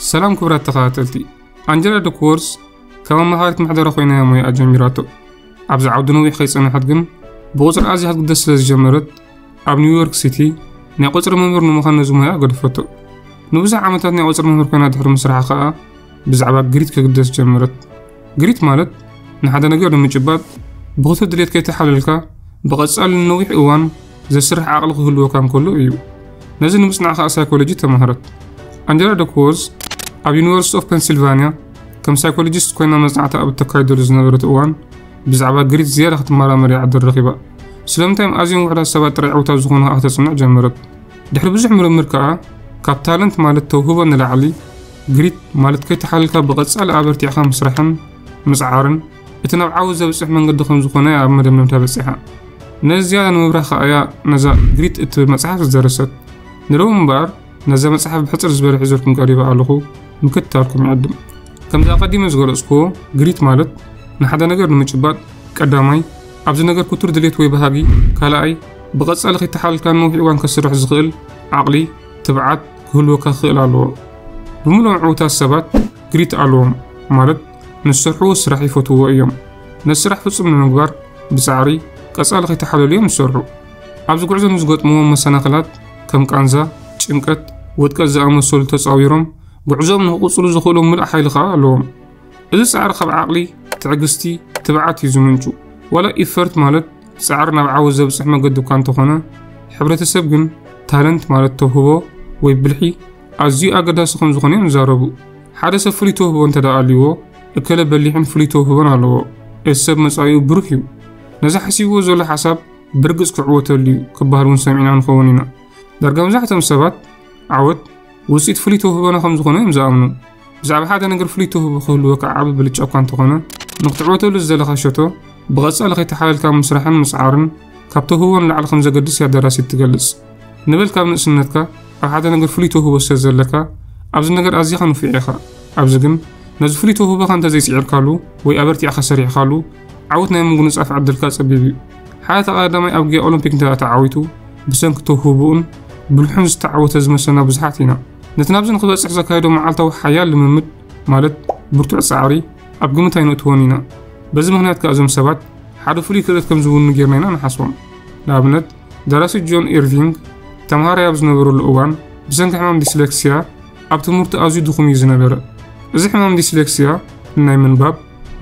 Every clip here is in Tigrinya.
ሰላም ክቡራት ተኸታተልቲ፣ ኣንጀላ ዶክወርስ ከም ኣማሃሪት ምሕደራ ኮይና እያ ሞያኣ ጀሚራቶ። ኣብዚ ዓውዲ ነዊሕ ከይጸንሐት ግን፣ ብቑጽሪ ኣዝያ ክትግደስ ስለ ዝጀመረት፣ ኣብ ኒውዮርክ ሲቲ ናይ ቁጽሪ መምህር ንምዃን ነዚ ሞያኣ ገደፈቶ። ንብዙሕ ዓመታት ናይ ቁጽሪ መምህር ኮይና ድሕሪ ምስራሓ ከኣ፣ ብዛዕባ ግሪት ክግደስ ጀመረት። ግሪት ማለት ንሓደ ነገር ንምጭባጥ ብኽቱር ድሌት ከይተሓለልካ ብቐጻሊ ንነዊሕ እዋን ዘስርሕ ዓቕሊ ክህልወካ እንከሎ እዩ። ነዚ ንምጽናዕ ከኣ ሳይኮሎጂ ተማህረት። ኣንጀላ ዶክወርዝ ኣብ ዩኒቨርሲቲ ኦፍ ፔንሲልቫንያ ከም ሳይኮሎጂስት ኮይና መጽናዕታ ኣብ እተካይደሉ ዝነበረት እዋን ብዛዕባ ግሪት ዝያዳ ክትመራመር እያ ዕድል ረኺባ። ስለምንታይ እዮም ኣዝዮም ውሑዳት ሰባት ጥራይ ዕውታት ዝኾኑ ከኣ ክተጽንዕ ጀመረት። ድሕሪ ብዙሕ ምርምር ከኣ ካብ ታለንት ማለት ተውህቦ ንላዕሊ ግሪት ማለት ከይተሓለልካ ብቐጻሊ ኣበርቲዕካ ምስራሕን ምጽዓርን እቲ ናብ ዓወት ዘብጽሕ መንገዲ ከም ዝኾነ ኣብ መደምደምታ በጺሓ። ነዚ ዝያዳ ንምብራህ ከኣ እያ ነዛ ግሪት እትብል መጽሓፍ ዝደረሰት። ንሎሚ እምበኣር ነዛ መጽሓፍ ብሕጽር ዝበለ ሒዘልኩም ቀሪበ ኣለኹ፣ ምክትታልኩም ይዕድም። ከምዚ ኣቐዲመ ዝገለጽኩዎ ግሪት ማለት ንሓደ ነገር ንምጭባጥ ቀዳማይ ኣብዚ ነገር ክቱር ድሌት ወይ ባህጊ፣ ካልኣይ ብቐጻሊ ከይተሓለልካ ነዊሕ እዋን ከስርሕ ዝኽእል ዓቕሊ፣ ትብዓት ክህልወካ ክኽእል ኣለዎ። ብምሉኦም ዕውታት ሰባት ግሪት ኣለዎም፣ ማለት ንዝሰርሕዎ ስራሕ ይፈትውዎ እዮም። ነቲ ስራሕ ፍጹም ንምግባር ብጻዕሪ ቀጻሊ ከይተሓለሉ እዮም ዝሰርሑ። ኣብዚ ጉዕዞ ንዝገጥምዎም መሰናኽላት ከም ቃንዛ፣ ጭንቀት፣ ውድቀት ዝኣመሰሉ ተጻዊሮም ጉዕዞኦም ንክቕጽሉ ዝኽእሎም ምሉእ ሓይሊ ከኣ ኣለዎም። እዚ ጻዕሪ ካብ ዓቕሊ፣ ትዕግስቲ፣ ትብዓት እዩ ዝምንጩ። ዋላ ኢፈርት ማለት ጻዕሪ ናብ ዓወት ዘብጽሕ መገዲ እኳ እንተኾነ፣ ሕብረተሰብ ግን ታለንት ማለት ተውህቦ ወይ ብልሒ ኣዝዩ ኣገዳሲ ከም ዝኾነ እዮም ዝዛረቡ። ሓደ ሰብ ፍሉይ ተውህቦ እንተ ደኣ ኣልይዎ፣ እከለ በሊሕን ፍሉይ ተውህቦን ኣለዎ። እቲ ሰብ መጻኢኡ ብሩህ እዩ። ነዚ ሓሲብዎ ዘሎ ሓሳብ ብርግጽ ክዕወተሉ እዩ ክበሃል እውን ሰሚዕና ንኸውን ኢና። ዳርጋ መብዛሕትኦም ሰባት ዓወት ውጽኢት ፍሉይ ተውህቦና ከም ዝኾነ እዮም ዝኣምኑ። ብዛዕባ ሓደ ነገር ፍሉይ ተውህቦ ክህልወካ ዓቢ ብልጫ እኳ እንተኾነ፣ ንክትዕወተሉ ዝደለኻ ሸቶ ብቐጻሊ ከይተሓለልካ ምስራሕን ምጽዓርን ካብ ተውህቦ ንላዕሊ ከም ዘገድስ እያ ደራሲት ትገልጽ። ንበል ካብ ንእስነትካ ኣብ ሓደ ነገር ፍሉይ ተውህቦ ስለ ዘለካ፣ ኣብዚ ነገር ኣዚኻ ንፉዕ ኢኻ። ኣብዚ ግን ነዚ ፍሉይ ተውህቦኻ እንተዘይጽዒርካሉ ወይ ኣበርቲዕካ ሰሪሕካሉ፣ ዓወት ናይ ምጉንጻፍ ዕድልካ ጸቢብ እዩ። ሓደ ተቐዳዳማይ ኣብ ጉያ ኦሎምፒክ እንተ ተዓዊቱ፣ ብሰንኪ ተውህቦኡን ብልሑን ዝተዓወተ ዝመሰልና ብዙሓት ኢና። ነቲ ናብዚ ንኽበጽሕ ዘካየዶ መዓልታዊ ሓያል ልምምድ፣ ማለት ብርቱዕ ጻዕሪ፣ ኣብ ግምት ኣይነእትዎን ኢና። በዚ ምኽንያት ከኣ እዞም ሰባት ሓደ ፍሉይ ክእለት ከም ዝውንኑ ጌርና ኢና ንሓስቦም። ንኣብነት፣ ደራሲ ጆን ኢርቪንግ ተምሃራይ ኣብ ዝነበረሉ እዋን፣ ብሰንኪ ሕማም ዲስሌክሲያ ኣብ ትምህርቱ ኣዝዩ ድኹም እዩ ዝነበረ። እዚ ሕማም ዲስሌክሲያ ንናይ ምንባብ፣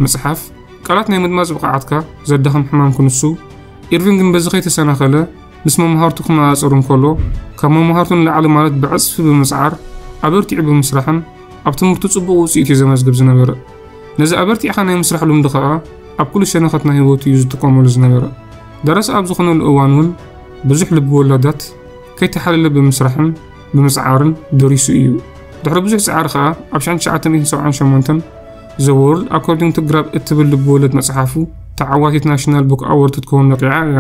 ምጽሓፍ፣ ቃላት ናይ ምድማጽ ብቕዓትካ ዘዳኽም ሕማም ክንሱ፣ ኢርቪንግ ግን በዚ ከይተሰናኸለ ምስ መማህርቱ ክነጻጸር እንከሎ፣ ካብ መማህርቱ ንላዕሊ ማለት ብዕጽፊ ብምጽዓር፣ ኣበርቲዑ ብምስራሕን ኣብ ትምህርቱ ጽቡቕ ውጽኢት እዩ ዘመዝግብ ዝነበረ። ነዚ ኣበርቲዕካ ናይ ምስራሕ ልምዲ ከኣ ኣብ ኩሉ ሸነኻት ናይ ህይወቱ እዩ ዝጥቀመሉ ዝነበረ። ደራሲ ኣብ ዝኾነሉ እዋን እውን ብዙሕ ልቢ ወለዳት ከይተሓለለ ብምስራሕን ብምጽዓርን ደሪሱ እዩ። ድሕሪ ብዙሕ ጻዕሪ ከኣ ኣብ ሸዓተ ሚእትን ሰብዓን ሸሞንተን The World According to Grab እትብል ልቢ ወለድ መጽሓፉ ተዓዋቲት ናሽናል ቡክ ኣዋርድ ክትከውን በቂዓ እያ።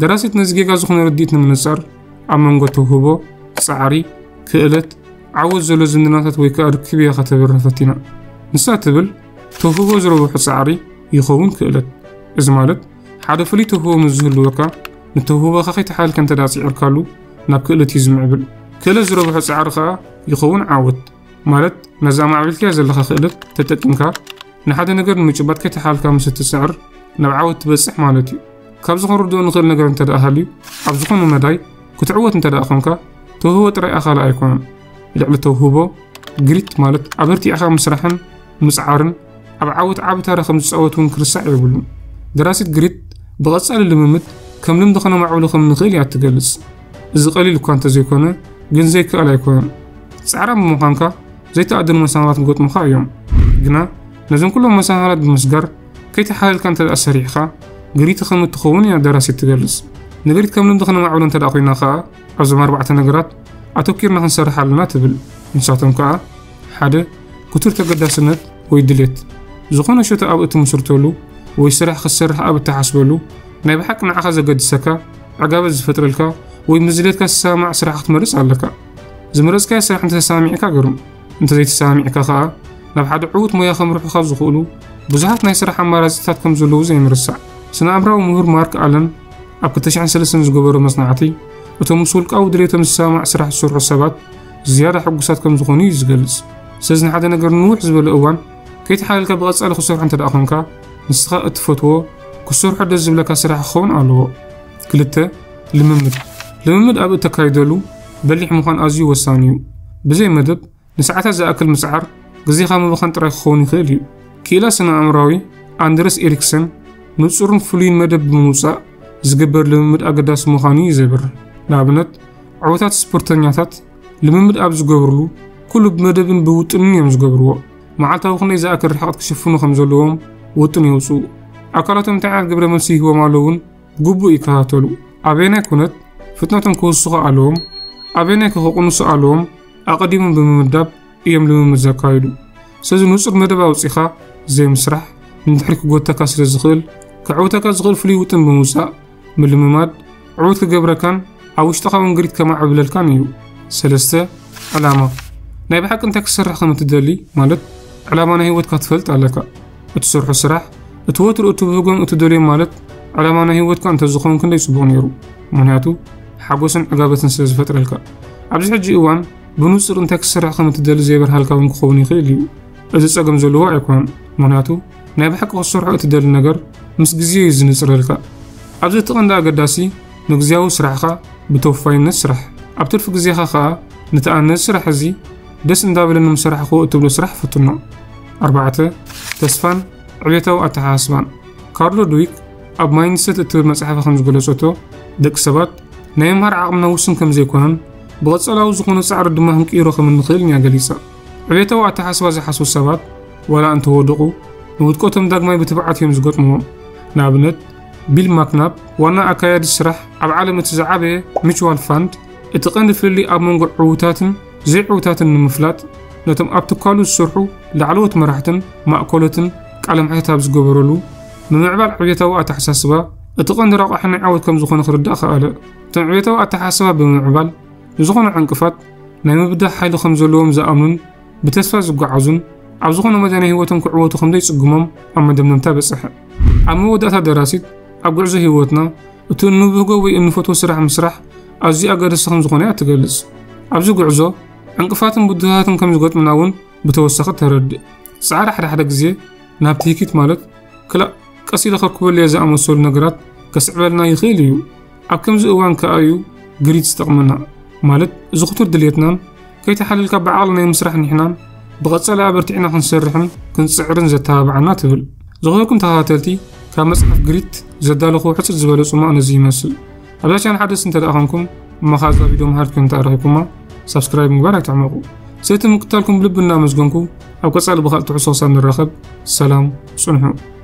ደራሲት ነዚ ጌጋ ዝኾነ ርድኢት ንምንጻር ኣብ መንጎ ተውህቦ፣ ጻዕሪ፣ ክእለት፣ ዓወት ዘሎ ዝምድናታት ወይ ከኣ ርክብ እያ ከተብርህ ፈቲና። ንሳ ትብል፣ ተውህቦ ዝረብሖ ጻዕሪ ይኸውን ክእለት። እዚ ማለት ሓደ ፍሉይ ተውህቦ ምስ ዝህልወካ፣ ንተውህቦኻ ከይተሓለልካ እንተ ደኣ ጽዒርካሉ ናብ ክእለት እዩ ዝምዕብል። ክእለት ዝረብሖ ጻዕሪ ከኣ ይኸውን ዓወት። ማለት ነዛ ኣማዕቢልካያ ዘለኻ ክእለት ተጠቂምካ ንሓደ ነገር ንምጭባጥ ከይተሓለልካ ምስ እትጽዕር ናብ ዓወት ትበጽሕ ማለት እዩ። ካብዚ ክንርድኦ ንኽእል ነገር እንተ ደኣ ሃልዩ፣ ኣብ ዝኾነ መዳይ ክትዕወት እንተ ደኣ ኾንካ፣ ተውህቦ ጥራይ ኣኻሊ ኣይኮነን። ልዕሊ ተውህቦ፣ ግሪት ማለት ኣበርቲዕካ ምስራሕን ምጽዓርን ኣብ ዓወት ዓቢ ታራ ከም ዝጻወት እውን ክርሳዕ የብሉን። ደራሲት ግሪት ብቐጻሊ ልምምድ ከም ልምዲ ከነማዕብሎ ከም ንኽእል እያ እትገልጽ። እዚ ቀሊል እኳ እንተዘይኮነ፣ ግን ዘይከኣል ኣይኮነን። ጻዕራም ብምዃንካ ዘይተኣደኑ መሰናኽላት ክገጥሙኻ እዮም። ግና ነዞም ኩሎም መሰናኽላት ብምስጋር ከይተሓለልካ እንተ ደኣ ሰሪሕኻ፣ ግሪት ከም እትኸውን እያ ደራሲት ትገልጽ። ንግሪት ከም ልምዲ ከነማዕብሎ እንተ ደኣ ኮይና ከኣ፣ ኣብዞም ኣርባዕተ ነገራት ኣተኲርና ክንሰርሕ ኣለና ትብል። ንሳቶም ከኣ፣ ሓደ፣ ክቱር ተገዳስነት ወይ ድሌት። ዝኾነ ሸቶ ኣብ እትምስርተሉ ወይ ስራሕ ክትሰርሕ ኣብ እትሓስበሉ፣ ናይ ብሓቂ ንዓኻ ዘገድሰካ፣ ዕጋበት ዝፈጥረልካ ወይ ምስ ድሌትካ ዝሰማማዕ ስራሕ ክትመርጽ ኣለካ። ዝመረጽካዮ ስራሕ እንተተሰማሚዕካ ግርም፣ እንተዘይተሰማሚዕካ ከኣ ናብ ሓደ ዕዉት ሞያ ከምርሑኻ ዝኽእሉ ብዙሓት ናይ ስራሕ ኣማራጺታት ከም ዘለዉ ዘይምርሳዕ። ስነ ኣእምራዊ ምሁር ማርክ ኣለን ኣብ ክልተ ሽሕን ሰለስተን ዝገበሮ መጽናዕቲ፣ እቶም ምስ ውልቃዊ ድሌቶም ዝሰማማዕ ስራሕ ዝሰርሑ ሰባት ዝያዳ ሕጉሳት ከም ዝኾኑ እዩ ዝገልጽ። ስለዚ ንሓደ ነገር ንውሕ ዝበለ እዋን ከይተሓለልካ ብቐጻሊ ክሰርሖ እንተ ደኣ ኾንካ፣ ንስኻ እትፈትዎ፣ ክሰርሖ ደስ ዝብለካ ስራሕ ክኸውን ኣለዎ። ክልተ፣ ልምምድ። ልምምድ ኣብ እተካይደሉ በሊሕ ምዃን ኣዝዩ ወሳኒ እዩ። ብዘይ መደብ ንሰዓታት ዝኣክል ምጽዓር ግዜኻ ምብኻን ጥራይ ክኸውን ይኽእል እዩ። ክኢላ ስነ ኣእምሮኣዊ ኣንድረስ ኤሪክሰን፣ ንጹርን ፍሉይን መደብ ብምውጻእ ዝግበር ልምምድ ኣገዳሲ ምዃኑ እዩ ዘብርህ። ንኣብነት፣ ዕዉታት ስፖርተኛታት ልምምድ ኣብ ዝገብርሉ፣ ኩሉ ብመደብን ብውጥንን እዮም ዝገብርዎ። መዓልታዊ ክንደይ ዝኣክል ርሕቀት ክሽፍኑ ከም ዘለዎም ውጥን የውጽኡ። ኣካላቶም እንታይ ዓይነት ግብረ መልሲ ይህቦም ኣሎ እውን ብግቡእ ይከታተሉ። ኣበየናይ ኩነት ፍጥነቶም ክውስኹ ኣለዎም፣ ኣበየናይ ከ ክቕንሱ ኣለዎም ኣቐዲሞም ብምምዳብ እዮም ልምምድ ዘካይዱ። ስለዚ ንጹር መደብ ኣውጺኻ ዘይምስራሕ ንድሕሪት ክጎተካ ስለ ዝኽእል፣ ከዕውተካ ዝኽእል ፍሉይ ውጥን ብምውጻእ ምልምማድ ዕዉት ክገብረካን ኣብ ውሽጥኻ እውን ግሪት ከማዕብለልካን እዩ። ሰለስተ፣ ዕላማ። ናይ ብሓቂ እንታይ ክትሰርሕ ከም እትደሊ፣ ማለት ዕላማ ናይ ህይወትካ ትፈልጥ ኣለካ። እትሰርሖ ስራሕ፣ እቲ ወትሩ እትብህጎን እትደልዮን፣ ማለት ዕላማ ናይ ህይወትካ እንተዝኸውን ክንደይ ጽቡቕ ነይሩ። ምኽንያቱ ሓጎስን ዕጋበትን ስለ ዝፈጥረልካ። ኣብዚ ሕጂ እዋን ብንጹር እንታይ ክትሰርሕ ከም እትደሊ ዘይበርሃልካ እውን ክኸውን ይኽእል እዩ። እዚ ጸገም ዘለዎ ኣይኮነን። ምኽንያቱ ናይ ብሓቂ ክትሰርሖ እትደሊ ነገር ምስ ግዜ እዩ ዝንጽረልካ። ኣብዚ እቲ ቀንዲ ኣገዳሲ ንግዚያዊ ስራሕኻ ብተወፋይነት ስራሕ። ኣብ ትርፊ ግዜኻ ኸኣ ነቲ ኣነ እዚ ስራሕ እዚ ደስ እንዳበለኒ ምሰራሕክዎ እትብሎ ስራሕ ፈትኖ። ኣርባዕተ፣ ተስፋን ዕቤታዊ ኣተሓሳስባን። ካርሎ ድዊክ ኣብ ማይንድሰት እትብል መጽሓፋ ከም ዝገለጸቶ፣ ደቂ ሰባት ናይ ምምሃር ዓቕምና ውሱን ከም ዘይኮነን ብቐጸላዊ ዝኾነ ጻዕሪ ድማ ክንቅይሮ ከም እንኽእልን እያ ገሊጻ። ዕቤታዊ ኣተሓሳስባ ዝሓስቡ ሰባት ዋላ እንተወደቑ፣ ንውድቀቶም ዳግማይ ብትብዓት እዮም ዝገጥምዎም። ንኣብነት፣ ቢል ማክናፕ፣ ዋና ኣካያዲ ስራሕ ኣብ ዓለም እቲ ዝዓበየ ሚቹዋል ፋንድ፣ እቲ ቀንዲ ፍልልይ ኣብ መንጎ ዕዉታትን ዘይዕዉታትን ንምፍላጥ፣ ነቶም ኣብ ትካሉ ዝሰርሑ ላዕለዎት መራሕትን ማእከሎትን ቃለ መሕትት ኣብ ዝገበረሉ፣ ምምዕባል ዕቤታዊ ኣተሓሳስባ እቲ ቀንዲ ረቋሒ ናይ ዓወት ከም ዝኾነ ክርዳእ ከኣለ። እቶም ዕቤታዊ ኣተሓሳስባ ብምምዕባል፣ ንዝኾነ ዕንቅፋት ናይ ምብዳህ ሓይሊ ከም ዘለዎም ዝኣምኑን ብተስፋ ዝጓዓዙን፣ ኣብ ዝኾነ መዳይ ናይ ህይወቶም ክዕወቱ ከም ዘይጽግሞም ኣብ መደምደምታ በጽሐ። ኣብ መወዳእታ ደራሲት፣ ኣብ ጉዕዞ ህይወትና እቲ እንብህጎ ወይ እንፈትዎ ስራሕ ምስራሕ ኣዝዩ ኣገዳሲ ከም ዝኾነ እያ ትገልጽ። ኣብዚ ጉዕዞ ዕንቅፋትን ብድሆታትን ከም ዝገጥሙና እውን ብተወሳኺ ተረድእ። ጻዕሪ ሓደ ሓደ ግዜ ናብ ትህኪት፣ ማለት ክላእ ቀስ ኢለ ከርክበሉ እየ ዝኣመሰሉ ነገራት ከስዕበልና ይኽእል እዩ። ኣብ ከምዚ እዋን ከኣ እዩ ግሪት ዝጠቕመና፣ ማለት ዝኽቱር ድልየትናን ከይተሓለልካ ብዓቕሊ ናይ ምስራሕ ኒሕናን ብቐጻሊ ኣበርቲዕና ክንሰርሕን ክንጽዕርን ዘተባብዓና ትብል። ዝኸበርኩም ተኸታተልቲ፣ ካብ መጽሓፍ ግሪት ዘዳለኹዎ ሕጽር ዝበለ ጽማቕ ነዚ ይመስል። ኣብዛ ቻነል ሓደስቲ እንተ ደኣ ኾንኩም፣ እሞ ኸኣ እዛ ቪድዮ መሃሪት ኮይና እንተ ረኺብኩማ፣ ሳብስክራይብ ምግባር ኣይትሕመቑ። ስለቲ ምክትታልኩም ብልቢ እናመስገንኩ፣ ኣብ ቀጻሊ ብኻልእ ትሕዝቶ ክሳብ ንራኸብ፣ ሰላም ጽንሑ።